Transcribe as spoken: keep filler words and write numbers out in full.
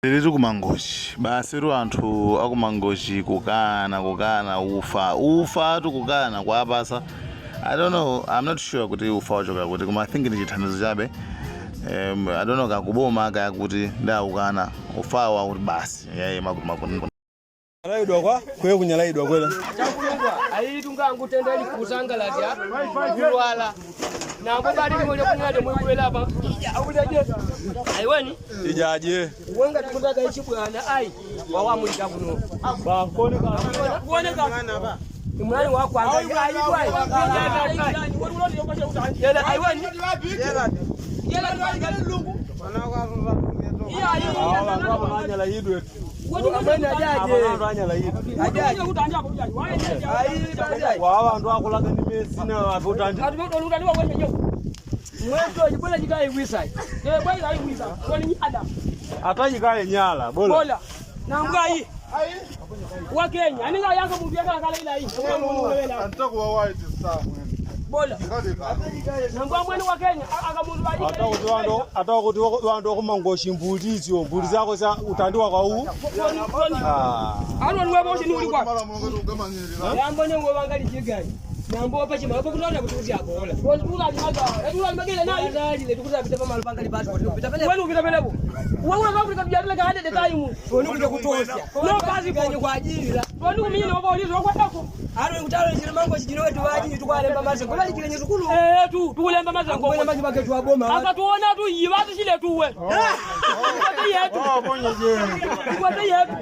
Tili tu kumangochi basi tu anthu akumangochi kukana kukana ufa ufa tu kukana kwapasa. I don't know, I'm not sure kuti ufa wachoka kuti koma I think ni chithandizo chabe. Um, I don't know kakuboma kaya kuti ndaukana ufawo akuti basi yayi makuti makuti. Nyalaidwa kwa kwe kunyalaidwa kwele. Ayi tunga ngutenda ili kusangalatya kulwala. Nambo bali ngole kunyala de mwikuwela apa. Ayi weni. Ijaje. Wenga tukutaka ichi bwana ayi. Wawamulika kuno. Bakoneka. Kuoneka. Imwani wakwanga ayi bwana. Yele ayi weni. Yele ayi. Iya ayi. Awa kwa manyala idwe. Waŵandu akulaga ni mesina ŵapotandi. Ata jikaye nyala bola. Bola. Nambwayi. Wakenya aninga yanga muvyakala kala ila iyi. Bola. Nambwa mwene wakenya. Ata kuti ŵandu wakumangoshi mbuli syo mbuli syako sya utandi wakwa uwu. Ano niwepo ushi niulikwa. Nambo nengo wangali chigani. Nambo pachima apo kunaona kuti kuti akola. Kuti kuti alimagala kuti alimagala nayi. Kuti apita pamalo pangali pasi kuti kupita pele. Wenu upita pelepo. Wewe wakuli kabiyatile kahande de kaimu. Wenu kuja kutosya. No kazi kwenye kwa ajili la. Wenu kumina obo ulizo kwendako. Ano nikutalo chile mangochi jino wetu ŵajinji tukwalemba masengo ŵalikilenye sukulu. Etu tukulemba masengo. Akatuona tu iŵatu chile tuwe. Ikwete yetu. Ikwete yetu.